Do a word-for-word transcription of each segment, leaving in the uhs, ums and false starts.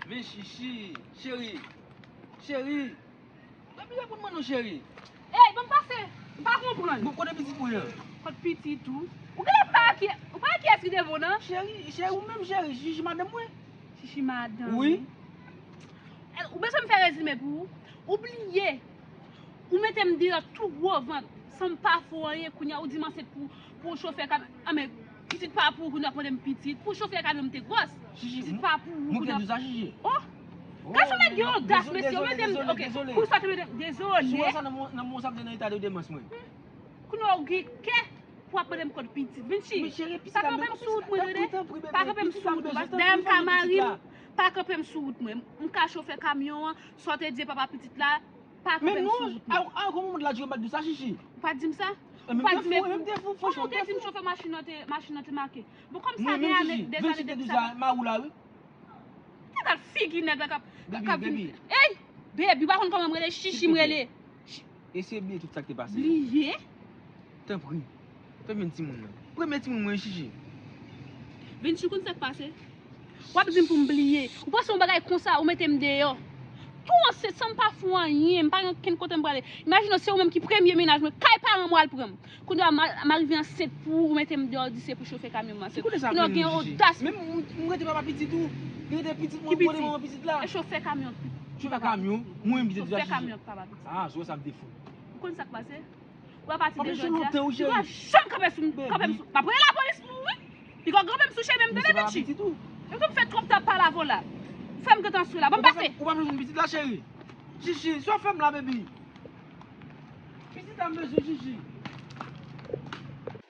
Men Chichi, cheri, cheri. Epi reponn mwen non, cheri. Ey, ban m pase. M pa konprann. Bon, kote pitit mwen an? Kot pitit ou? Ou genlè pa wè ki, ou pa wè kiyès ki devan w nan? Cheri, cheri, ou menm cheri, Chichi madanm mwen. Chichi madanm. Wi. Ou bezwen m fè rezime pou ou? Ou bliye. Ou mete m deyò tou gwo vant, san m pa fè w anyen, kounye a ou di m ansent pou, pou chofè kamyon. Anben, pitit pa pou ou, kounye a w ap mande m pitit. Pou chofè kamyon m te gwòs. Chichi, pitit pa pou ou, mwen kounye a. Di w sa, Chichi. Oh! Gason nèg gen odas, mesye, ou mete m, ok, pou sa te mete m, dezole. Si w wè sa nan mo, nan mo sa m te nan eta de demans mwen. Kounye a ou gen kè pou w ap mande m kot pitit. Vin chi. Pa kanpe m sou wout mwen, tande. Pa kanpe m sou wout mwen. Dayè m ka mari m, pa kanpe m sou wout mwen. M ka chofè kamyon an, sa w te di e papa pitit la, pa kanpe m sou wout mwen. A kòman moun la di yo pa t di w sa, Chichi? Ou pa t di m sa? Ou pa t di m, kòman w te di m chofè machin nan te, machin nan te make? Bon, kòm sa gen ane, dèzane depi sa. Mwen menm, Chichi, vin chi te di w sa, mari w la, wi. Gad figi nèg la k ap, k ap vin. Ey! Baby, ou pa konn kòman m rele? Chichi m rele. Eseye bliye tout sa k te pase yo. Bliye? Tanpri. Tanpri, timoun nan. Premye timoun mwen, Chichi. Vin chi, konn sa k pase? W ap di m pou m bliye. Ou panse yon bagay konsa, ou mete m deyò. Tou ansent, san m pa fè w anyen, m pa gen okenn kote m prale. Imajine w, se ou menm ki premye mennaj mwen, kay paran m w al pran m. Kounye a, m a, m a rive ansent pou ou, ou mete m deyò, di se pou chofè kamyon m ansent. Kounye a, w gen odas. Menm m, m rete papa pitit ou, m rete pitit mwen, m rete manman pitit la. E chofè kamyon. Chofè kamyon, mwen menm ki te di sa, Chichi. Chofè kamyon, papa pitit. Ah, sou sa m te fou. Ou konn sa k pase? Ou pa pati de jodi a. Ou pa janm kanpe sou m, kanpe m sou. M ap rele lapolis pou ou, wi. Piga w kanpe m sou chemen m, tande, Vin chi. Ou tou fè twòp tan ap pale avè w la. Fè m gentan sou la. Ban m pase. Ou pa fè jwenn pitit la, cheri. Chichi, sa w fè m la, baby? Pitit la m bezwen, Chichi.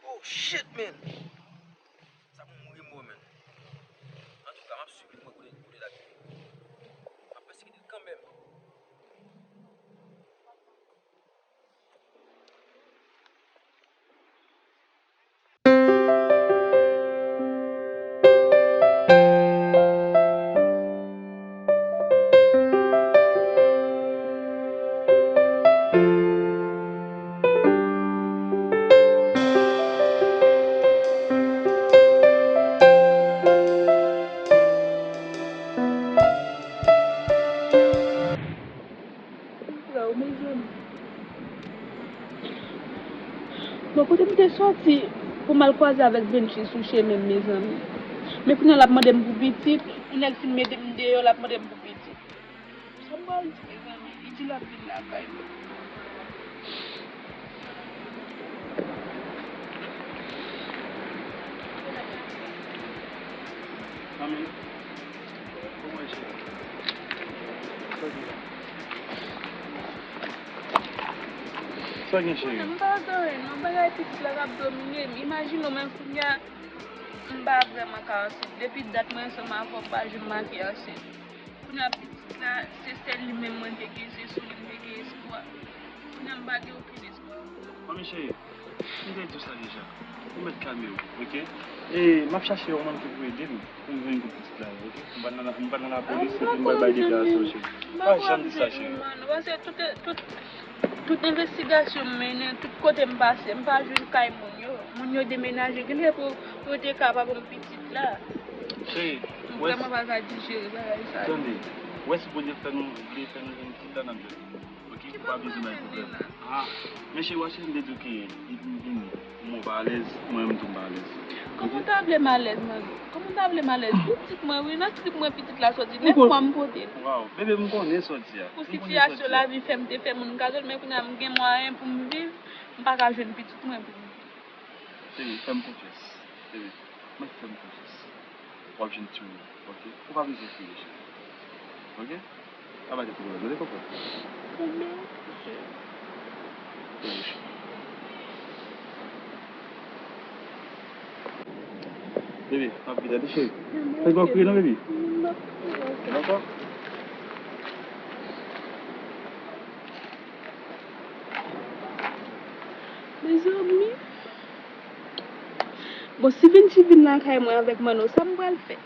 Oh, shit, man. Sa pou mouri m, man. Antouka, m ap swiv li pou mwen kote, kote l ap ye. M ap pèsekite l kanmenm. Bon, kote m te sòti pou m al kwaze avèk Benchi sou chemen m, mezanmi. Men kounye a l ap mande m pou pitit, yon nèg fin mete m deyò, l ap mande m pou pitit. Sa m pral di, mezanmi? Li di l ap vin lakay mwen. Manmi, kòman cheri? Sa gen? Sa gen, cheri? M pa gen anyen non, bagay pitit la k ap domine m. Imajine w menm kounye a, m pa vrèman ka ansent. Depi dat mwen ansanm avè w, m pa janm make ansent. Kounye a pitit la, se sèl li menm mwen te gen, se sou li m te gen espwa. Kounye a m pa gen okenn espwa ankò. Manmi cheri, m te di w sa deja. Ou mèt kalme w, oke? E m ap chache yon moun ki pou ede m, pou m jwenn kout pitit la, oke? M pa nan, m pa nan lapolis epi m pral bay deklarasyon, cheri. Pa janm di sa, cheri. Paske tout, tout, tout envestigasyon m mennen, tout kote m pase, m pa jwenn kay moun yo. Moun yo demenaje, genlè pou, pou yo te ka pa ban m pitit la. Cheri, m vrèman pa ka dijere bagay sa yo. Tande, w wè si Bondye fè nou, vle fè nou jwenn pitit la, n ap jwenn. Oke, ou pa bezwen bay pwoblèm. Ah, men cheri, w ap chèche m te di w ke li vini. Mwen pa alèz, mwen menm tou m pa alèz. Kòman w ta vle m alèz, manmi? Kòman w ta vle m alèz? Pitit mwen, wi, nan trip mwen pitit la sòti. Nèf mwa m pote l. Waw, bebe, m konnen sòti a. Pou sitiyasyon lavi fè m te fè moun gade l, men kounye a m gen mwayen pou m viv, m pa ka jwenn pitit mwen pou m. Cheri, fè m konfyans. Bebe, mwen fè m konfyans. W ap jwenn timoun, oke? Ou pa bezwen kriye, cheri. Oke? Pa bay tèt ou pwoblèm, tande, konprann? Konbyen, cheri? Bebe, m ap vin, tande, cheri. Fè m pa kriye non, bebe. Dakò? Mezanmi. Bon, si Vinci vin lakay mwen avèk Manno, sa m pral fè?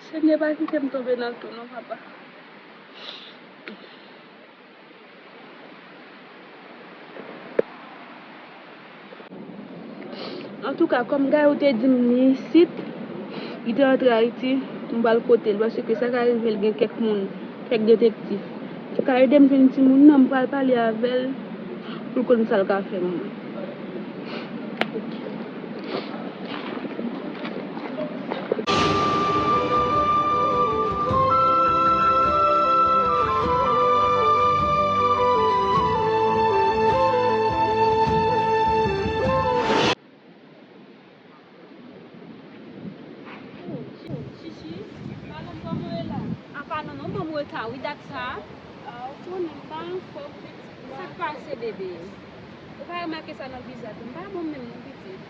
Senyè, pa kite m tonbe nan tou non, papa. Antouka, kòm Gayou te di m li isit, li te rantre Ayiti, M pral kote l, paske sa ka rive l gen kèk moun, kèk detektif ki ka ede m jwenn timoun nan, m pral pale avè l pou l konn sa l ka fè mwen. Chichi, pa non, kòman w ye la? Apa non, non, ban m reta wi dat sa. A, ou konnen m pa anfòm, pitit mwen. Sa k pase, bebe? Ou pa remake sa nan vizaj mwen? M pa bon menm non, pitit.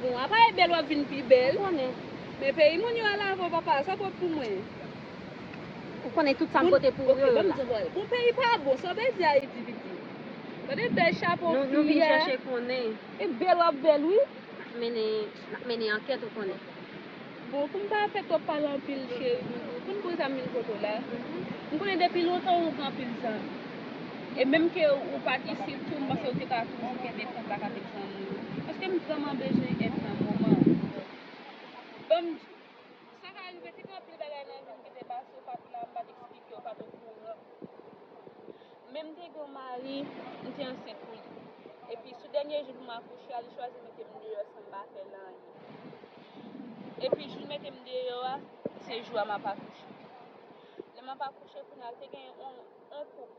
Bon, apa e bèl w ap vin pi bèl? Ou konnen. Men peyi moun yo al avè w, papa, sa w pot pou mwen? Ou konnen tout sa m pote pou ou yo, yo la. Bon, peyi pa bon, sa w vle di Ayiti, pitit? Gade bèl chapo fi a. Nou vin chèche konnen. E bèl w ap bèl, wi. N ap mennen, n ap mennen ankèt, ou konnen. Bon, pou m pa fè twòp pale anpil, cheri, pou n poze a m vin kote w la. M konnen depi lontan ou gen anpil zanmi. E menm ke ou pa t isit tou, m panse ou te ka toujou kenbe kontak avèk zanmi ou. Paske m vrèman bezwen èd nan moman. Ban m di w, sa ka rive, te gen anpil bagay nan vi m ki te pase, ou pa t la, m pa t eksplike, ou pa t okouran. Men m te gen yon mari, m te ansent pou li. Epi sou dènye jou pou m akouche a, li chwazi mete m deyò san m pa fè l anyen. Epi jou l mete m deyò a, se jou a m ap akouche. Lè m ap akouche, kounye a te gen yon, yon koup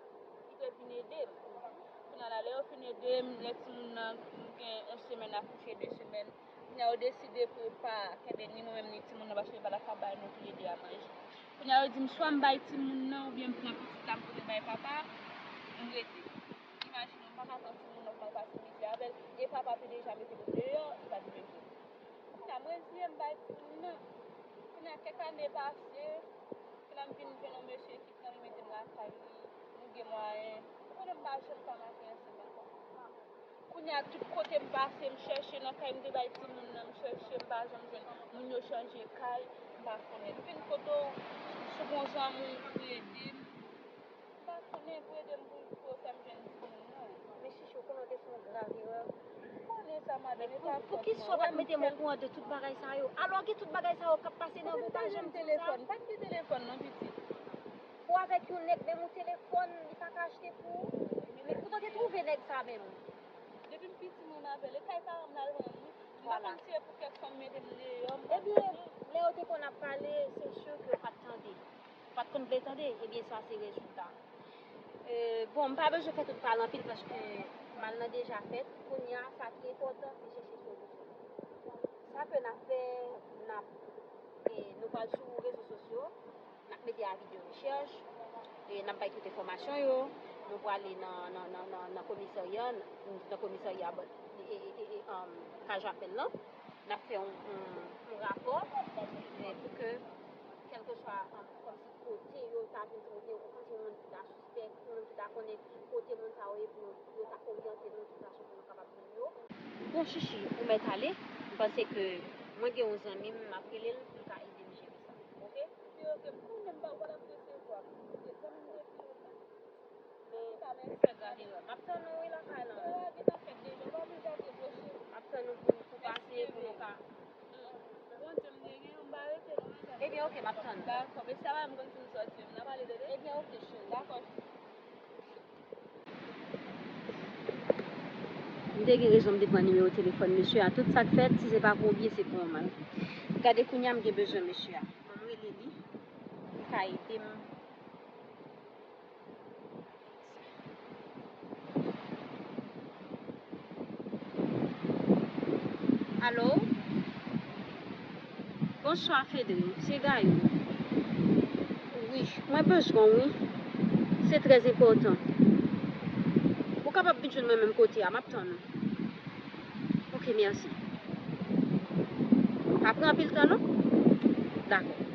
ki te vin ede m. Kounye a la, lè yo fin ede m, lè timoun nan gen yon semèn akouche, de semèn, kounye a yo deside pou yo pa kenbe ni mwen menm ni timoun nan, paske yo pa ta ka bay nou tou le de a manje. Kounye a yo di m swa m bay timoun nan oubyen m pran pitit la m pote l bay papa, m rete. Imajine w, m pa ka pran timoun nan pou m al pase mizè avè l, e papa te deja mete m deyò, li pa t vle m rete. Kounye a m reziye m bay timoun nan. Kounye a kèk ane pase, kounye a m vin jwenn yon mesye ki pran li mete m lakay li, nou gen mwayen. Ou konnen m pa janm ka make ansanm ankò. Kounye a tout kote m pase, m chèche nan kay m te bay timoun nan, m chèche, m pa janm jwenn. Moun yo chanje kay, m pa konnen. M vin kote w, si w gon zanmi w pou ede m. M pa konnen pou ede m pou, pou yo fè m jwenn timoun nan. Men Chichi, ou konnen w te fè yon grav erè. M konnen sa, madanm, e pa fòt mwen. Poukisa w pa t mete m okouran de tout bagay sa yo? Alò gen tout bagay sa yo k ap pase nan vi w, ou pa janm di m sa? M pa t gen telefòn non, pitit. Ou avèk yon nèg, menm yon telefòn, li pa ka achte pou ou? Men kote w te twouve nèg sa menm? Depi m piti, mwen m avè l. E kay paran m l al rann wi. M pa konn si e pou kèk fanm mete m deyò, m pa konnen. Ebyen, lè yo te konn ap pale, se si ke yo pa t tande. Ou pa t konn vle tande, ebyen sa se rezilta. E, bon, m pa bezwen fè tout pale anpil paske mal nan deja fèt. Kounye a, sa ki enpòtan, se chèche solisyon. Sa ke n ap fè, n ap, e, nou pral sou rezo sosyo, n ap mete avi de rechèch, e, n ap bay tout enfòmasyon yo, nou prale nan, nan, nan, nan, nan komisarya, nan komisarya, e, e, e, e, um, Kajapèn lan, n ap fè yon, yon, yon rapò, e, pou ke, kèlkeswa, um, kòmsi kote yo ta vin, kote yo, kote yon moun ki ta sispèk, yon moun ki ta konnen kote moun sa yo ye pou yo, pou yo ta oryante nou, tout fason pou nou kapab jwenn yo. Bon, Chichi, ou mèt ale. M panse ke mwen gen yon zanmi m, m ap rele l pou l ka ede m jere sa. Oke? Oke, oke, m konnen m pa, w pa t ap resevwa m. Se zanmi m depi lontan. Men, m ap tann ou wi lakay lan. M ap tann ou pou, pou pase, pou nou ka. Ebyen, oke, m ap tann ou. Dakò, mesye a pa menm konn si m sòti menm. N a pale tande. Ebyen, oke, cheri. Dakò. M te gen rezon m te pran nimewo telefòn mesye a. Tout sa k fèt, si se pa pou yon byen, se pou yon mal. Gade kounye a, m gen bezwen mesye a. Ban m rele li. Li ka ede m. Alo? Bonswa, Fedri. Se Gayou. Wi, mwen bezwen w, wi. Se trè enpòtan. Ou kapab vin jwenn mwen menm kote a, m ap tann ou. Oke, mèsi. Pa pran anpil tan, non? Dakò.